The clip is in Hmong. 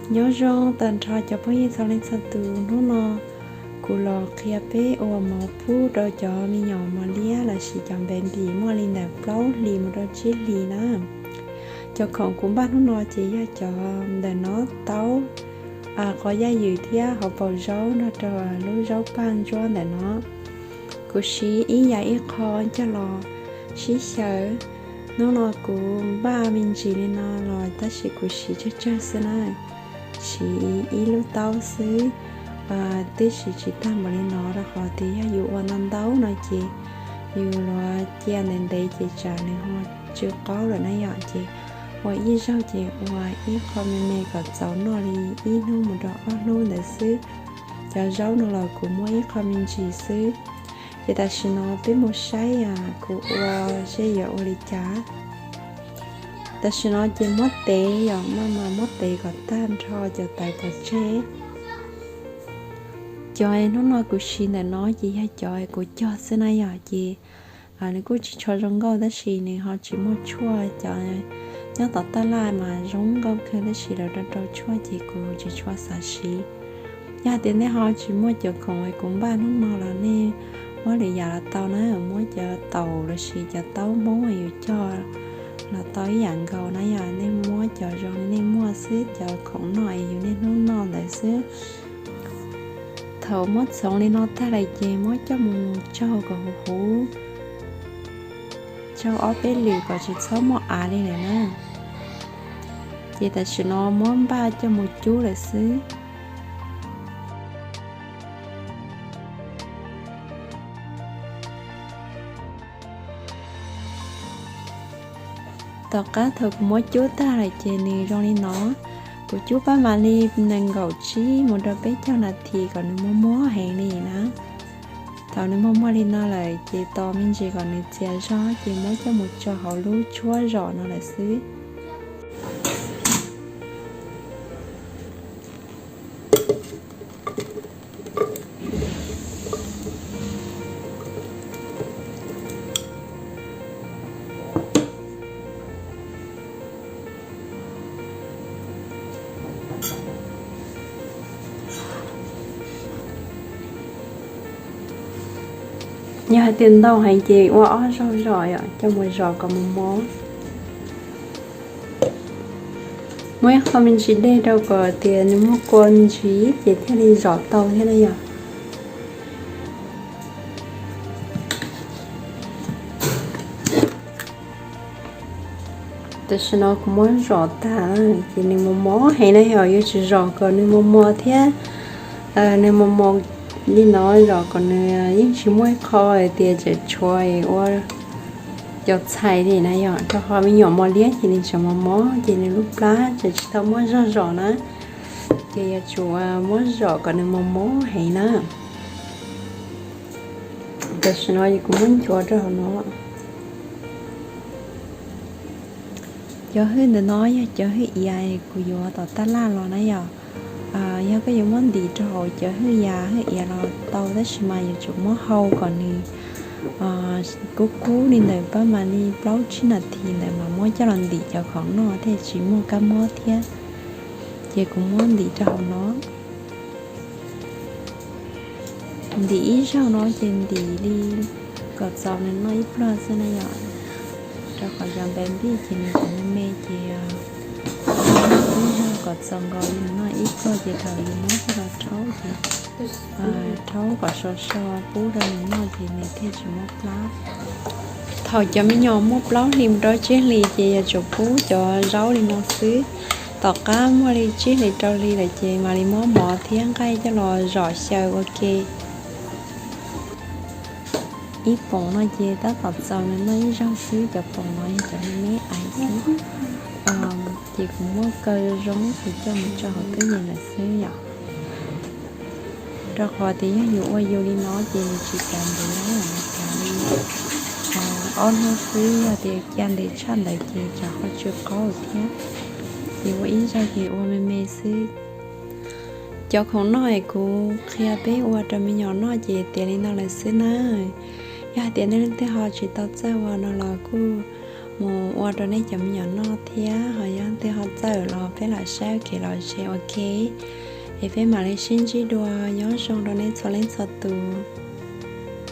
Nyob zoo tag nrho cov phooj ywg txhua leej txhua tus, hnub no kuv los qhia peb ua mov pub rau cov me nyuam mos liab lossis cov baby muaj li ntawm plaub hlis mus rau tsib hlis na. Cov khoom kuv npaj hnub no ces yog cov ntawm no, taub, qos yaj ywm thiab hauv paus zaub nrog rau lub zaub paj ntsuab ntawm no. Kuv siv ib yam ib qho coj los sib xyaw. Hnub no kuv npaj me ntsis li no los tab sis kuv siv tsawg tsawg xwb na, siv ib lub taub xwb. Twb siv tsis tag npaum li no rau qhov tias yog yus ua ntau ntau no ces yus yuav cia ntev ntev ces tsam nws ho tsw qaub lawm na yom. Ces ua ib zaug ces ua ib qho me me kom txaus noj li ib hnub mus rau ob hnub ntawd xwb. Cov zaub no los kuv muab ib qho me ntsis xwb. Ces tam sim no peb mus saib kuv ua seb yuav ua li cas. Tam sim no ces muab tev yom, maj mam muab tev kom tag nrho cov tawv pov tseg. Cov hnub no kuv siv ntawm no ces yog cov kuv cog xwb na yom, ces nws kuj tsis tshua zoo nkauj tab sis nws ho tsis muaj tshuaj. Cov nyob tom taj laj mas zoo nkauj kawg tab sis lawv rau rau tshuaj ces kuv tsis tshua xav siv. Yog hais tias nej ho tsis muaj cov khoom kuv npaj hnub no los nej muab lwm yam los tau na, muab cov taum lossis cov taub hmoob yus cog los tau ib yam nkaus na yom. Nej muab cov zoo li nej muaj xwb, cov khoom noj es yus niaj hnub noj ntawd xwb. Thaum muab txhoov li no tag lawm ces muab coj mus tsaug kom huv huv, tsaug ob peb lwm kom tsis txhob muaj av li lawm na. Ces tam sim no muab npaj coj mus cub lawm xwb. Tom qab thaum kuv muab cub tag lawm ces nws zoo li no. Kuv cub pab mam li nees nkaum tsib mus rau peb caug nas this kom nws muag muag heev li na. Thaum nws muag muag li no lawm ces tos me ntsis kom nws txias zog ces muab coj mus tso hauv lub tshuab zom no lawm xwb. Yog hais tias ntau heev ces ua ob zaug zom yom, coj mus zom kom mus mos. Muab ib qho me ntsis dej rau kom tias nws muaj kua me ntsis ces thiaj li zom tau thiab na yom. Tam sim no kuv muab zom tag ces nws mos mos heev na yom, yuav tsum zom kom nws mos mos thiab. Nws mos mos li no zom kom nws yeej tsis muaj ib qho hais tias tseem tshuav ua cov txhais li na yom, rau qhov me nyuam mos liab ces nws tseem mos mos ces nws lub plab tseem tsis tau muab zog zom na. Ces yuav tsum muab zom kom nws mos mos heev na. Tam sim no kuv muab nchuav rau hauv no. Cov hwj ntawm no yog cov hwj iav kuv yuav tom taj laj los na yom. Yog koj yuav muab ntim rau hauv cov hwj yas hwj iav los tau tab sis mas yuav tsum muab hau kom nws kub kub li ntawm pab mam li plaub tsib nas this ntawd mas muab coj los ntim cov khoom noj thiaj tsis muaj kab mob thiab. Ces kuv muab ntim rau hauv no. Ntim ib zaug no ces ntim li kom txaus nws noj ib pluag xwb na yom. Rau qhov cov npav npij ces nws tseem me me ces ib zaug kom txaus nkaus li nws noj ib pluag ces thaum yus muab coj los rhaub ces rhaub kom so so pub rau nws noj ces nws thiaj tsis muaj plab. Thaum cov me nyuam muaj plaub hlis mus rau tsib hlis ces yuav tsum pub cov zaub li no xwb. Tom qab muaj li tsib hlis rau hli lawm ces mam li muab mov thiab nqaij coj los zom xyaw ua ke. Ib poom no ces tab tom txaus nws noj ib zaug xwb, cov poom no yog cov me me ais xwb. Ces kuv muab kaw zoo zoo kuv coj mus tso hauv tub yees lawm xwb yom. Rau qhov tias yog yus ua yus li no ces nws tsis kav ntev, nws kav li ob hnub xwb, yog tias cia ntev tshaj ntawd ces tsam ho tsw qaub thiab. Ces ua ib zaug ces ua me me xwb. Cov khoom noj es kuv qhia peb ua rau me nyuam noj ces tiav li no lawm xwb na. Yog hais tias nej leej twg ho tsis tau txawj ua no los kuj mus ua rau nej cov me nyuam noj thiab. Ho yog twg ho txawm los peb lam saib ua kev los ze ua ke, es peb mam li sib ntsib dua. Nyob zoo rau nej txhua leej txhua tus.